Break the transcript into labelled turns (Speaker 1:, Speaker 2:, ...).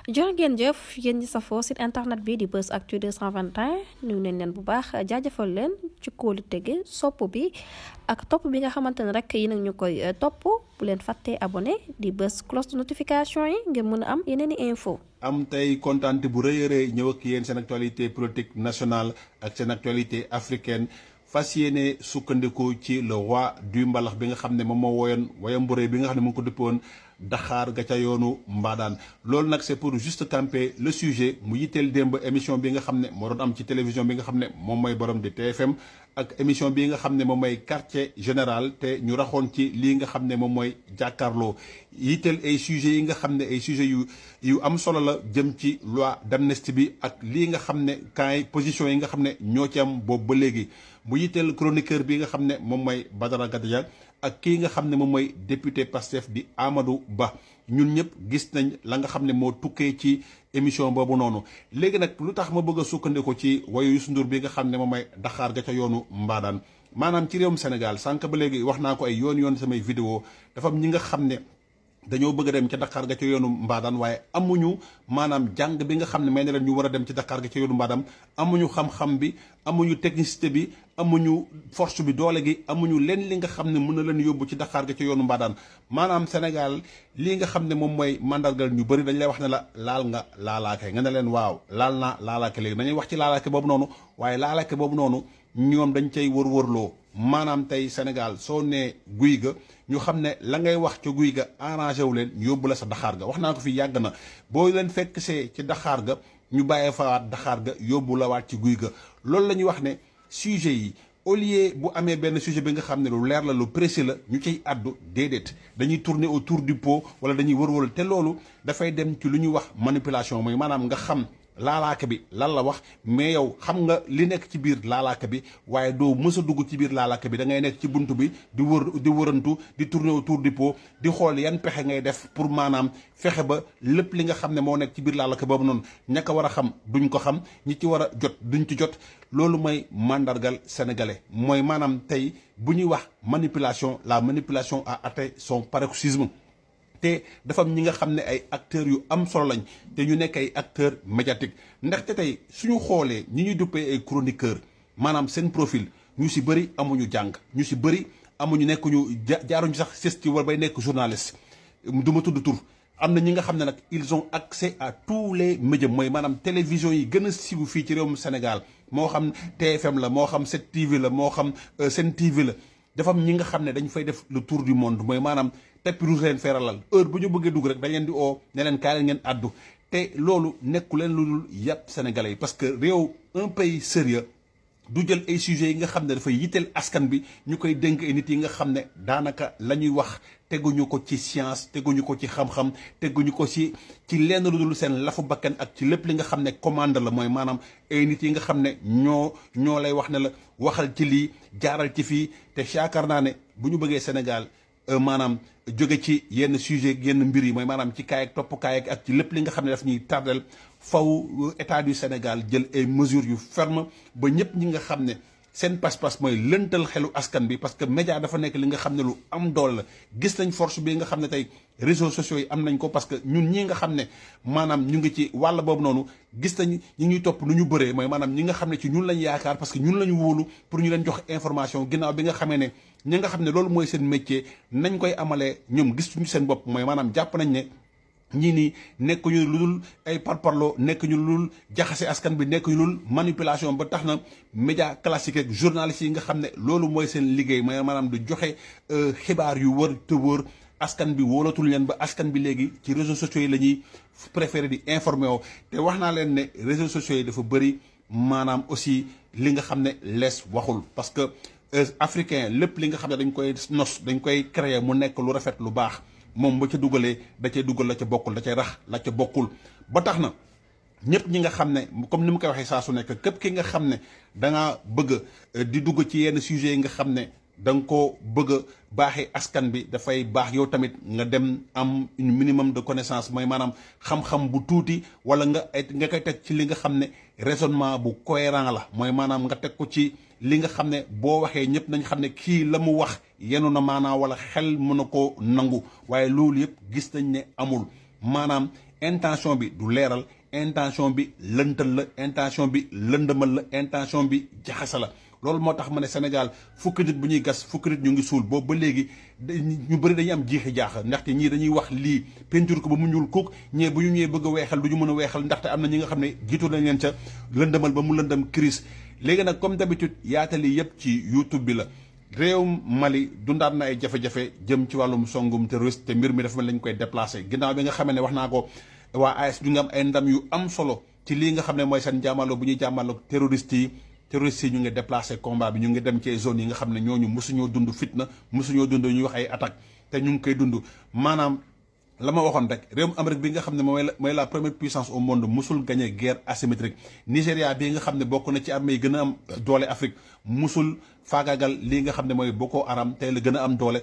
Speaker 1: jërë ngeen jëf yéen ñi safoo site internet bi di Buzz Actu 221 nuyu nañ leen bu baax jaajëfal leen ci kóolu tege sopp bi ak topp bi nga xamante ne rek yi nag ñu koy topp bu leen fàttee abonné di bës cloche de notification yi ngeen mën a am yeneen i info
Speaker 2: am tey kontaan bu rëy a rëy ñëw ak yéen seen actualité politique nationale ak seen actualité africaine fas yéene sukkandiku ci le roi du mbalax bi nga xam ne moom moo woyoon woyam bu rëy bi nga xam ne mu ngi ko dëppoon Daxaar ga ca yoonu Mbadaan loolu nag c'est pour juste camper le sujet mu yitteel démb émission bi nga xam ne moo doon am ci télévision bi nga xam ne moom mooy borom di TFM ak émission bi nga xam ne moom mooy quartier général te ñu raxoon ci lii nga xam ne moom mooy jàkkaarloo yitteel ay sujets yi nga xam ne ay sujets yu am solo la jëm ci loi d'amnistie bi ak lii nga xam ne kaay position yi nga xam ne ñoo ci am boobu ba léegi mu yitteel chroniqueur bi nga xam ne moom mooy Badara Gadiaga ak kii nga xam ne moom mooy député Pastef di Amadou Ba ñun ñëpp gis nañ la nga xam ne moo tukkee ci émission boobu noonu léegi nag lu tax ma bëgg a sukkandiku ci wayu Youssou Ndour bi nga xam ne moom mooy Daxaar ga ca yoonu Mbadaan maanaam ci réewum Sénégal sànq ba léegi wax naa ko ay yoon samay vidéo dafa am ñi nga xam ne dañoo bëgg a dem ca Dakar ga ca yoonu Mbadaan waaye amuñu maanaam jàng bi nga xam ne may na leen ñu war a dem ci Dakar ga ca yoonu Mbadaan amuñu xam-xam bi amuñu technicité bi amuñu force bi doole gi amuñu leen li nga xam ne mën na leen yóbbu ci Dakar ga ca yoonu Mbadaan maanaam Sénégal lii nga xam ne moom mooy mandargal ñu bëri dañ lay wax ne la laal nga laalaake nga ne leen waaw laal naa laalaake léegi dañuy wax ci laalaake boobu noonu waaye laalaake boobu noonu ñoom dañ cay wër-wërloo maanaam tey Sénégal soo nee guy ga ñu xam ne la ngay wax ca guy ga arrangé wu leen ñu yóbbu la sa daxaar ga wax naa ko fi yàgg na boo leen fekk see ci daxaar ga ñu bàyyee fawaat daxaar ga yóbbu la waat ci guy ga loolu la ñuy wax ne sujet yi au lieu bu amee benn sujet bi nga xam ne lu leer la lu précis la ñu ciy àddu déedéet dañuy tourner autour du pot wala dañuy wër-wër te loolu dafay dem ci lu ñuy wax manipulation mooy maanaam nga xam laalaaka bi lan la wax mais yow xam nga li nekk ci biir laalaaka bi waaye doo mës a dugg ci biir laalaaka bi da ngay nekk ci bunt bi di wërantu di tourner autour du pot di xool yan pexe ngay def pour maanaam fexe ba lépp li nga xam ne moo nekk ci biir laalaaka boobu noonu ña ko war a xam duñ ko xam ñi ci war a jot duñ ci jot loolu mooy mandargal sénégalais mooy maanaam tey bu ñuy wax manipulation la manipulation a atteint son paroxysme te dafa am ñi nga xam ne ay acteurs yu am solo lañ te ñu nekk ay acteurs médiatiques ndaxte tey suñu xoolee ñi ñuy duppee ay chroniqueurs maanaam seen profil ñu si bëri amuñu jàng ñu si bëri amuñu nekkuñu jaaruñu sax sës ci war bay nekk journaliste du ma tudd tur am na ñi nga xam ne nag ils ont accès à tous les médias mooy maanaam télévision yi gën a siiw fii ci réewum Sénégal moo xam TFM la moo xam 7TV la moo xam Sen TV la dafa am ñi nga xam ne dañ fay def le tour du monde mooy maanaam tapis rouge leen feeralal heure bu ñu bëggee dugg rek dañ leen di oo ne leen kaay leen ngeen àddu te loolu nekku leen lu dul yàpp sénégalais yi parce que réew un pays sérieux du jël ay sujets yi nga xam ne dafay yitteel askan bi ñu koy dénk ay nit yi nga xam ne daanaka la ñuy wax teguñu ko ci science teguñu ko ci xam-xam teguñu ko ci lenn lu dul seen lafu bakkan ak ci lépp li nga xam ne commande la mooy maanaam ay nit yi nga xam ne ñoo lay wax ne la waxal ci lii jaaral ci fii te yaakaar naa ne bu ñu bëggee Sénégal maanaam jóge ci yenn sujet yenn mbir yi mooy maanaam ci kaay ak topp kaay ak ci lépp li nga xam ne daf ñuy tardel faw état du Sénégal jël ay mesures yu ferme ba ñëpp ñi nga xam ne seen pas-pas mooy lëntal xelu askan bi parce que média dafa nekk li nga xam ne lu am doole la gis nañ force bi nga xam ne tey réseaux sociaux yi am nañ ko parce que ñun ñi nga xam ne maanaam ñu ngi ci wàll boobu noonu gis nañ ñi ñuy topp nu ñu bëree mooy maanaam ñi nga xam ne ci ñun lañ yaakaar parce que ñun lañu wóolu pour ñu leen jox information ginnaaw bi nga xamee ne ñi nga xam ne loolu mooy seen métier nañ koy amalee ñoom gis ñu seen bopp mooy maanaam jàpp nañ ne ñii nii nekkuñu lu dul ay parparloo nekkuñu lu dul jaxase askan bi nekkuñu lu dul manipulation ba tax na média classique ak journalistes yi nga xam ne loolu mooy seen liggéey mooy maanaam du joxe xibaar yu wër te wër askan bi wóolatul leen ba askan bi léegi ci réseaux sociaux yi la ñuy préféré di informer woo te wax naa leen ne réseaux sociaux yi dafa bëri maanaam aussi li nga xam ne lees waxul parce que africain lépp li nga xam ne dañ koy nos dañ koy créer mu nekk lu rafet lu baax moom ba ca dugalee da cay dugal la ca bokkul da cay rax la ca bokkul ba tax na ñëpp ñi nga xam ne comme ni mu koy waxee saa su nekk képp ki nga xam ne da ngaa bëgg di dugg ci yenn sujets yi nga xam ne da nga koo bëgg a baaxee askan bi dafay baax yow tamit nga dem am un minimum de connaissance mooy maanaam xam-xam bu tuuti wala nga koy teg ci li nga xam ne raisonnement bu cohérent la mooy maanaam nga teg ko ci li nga xam ne boo waxee ñëpp nañ xam ne kii la mu wax yenu na maanaa wala xel mën na koo nangu waaye loolu yëpp gis nañ ne amul maanaam intention bi du leeral, intention bi lëntal la, intention bi lëndëmal la, intention bi jaxasa la. loolu moo tax ma ne Sénégal fukki nit bu ñuy gas fukki nit ñu ngi suul boobu ba léegi ñu bëri dañuy am jiixi jaaxa ndaxte ñii dañuy wax lii peinture ko ba mu ñuul kook ñee bu ñu ñëwee bëgg a weexal du ñu mën a weexal ndaxte am na ñi nga xam ne jiitu nañ leen ca lëndëmal ba mu lëndëm crise. léegi nag comme d'habitude yaatali yëpp ci YouTube bi la. réewum Mali dundaat na ay jafe-jafe jëm ci wàllum songum terroriste te mbir mi dafa mel lañ koy déplacé ginnaaw bi nga xamee ne wax naa ko waa AS ñu ngi am ay ndam yu am solo ci lii nga xam ne mooy seen jàmmaloo bu ñuy jàmmaloo terroriste yi ñu ngi déplacé combat bi ñu ngi dem ci zone yi nga xam ne ñooñu mosuñoo dund fitna mosuñoo dund ñuy wax ay attaque te ñu ngi koy dund maanaam la ma waxoon rek réewum Amérique bi nga xam ne mooy la première puissance au monde musul gagné guerre asymétrique. Nigéria bii nga xam ne bokk na ci armée yi gën a am doole Afrique musul faagaagal lii nga xam ne mooy Boko Haram tey la gën a am doole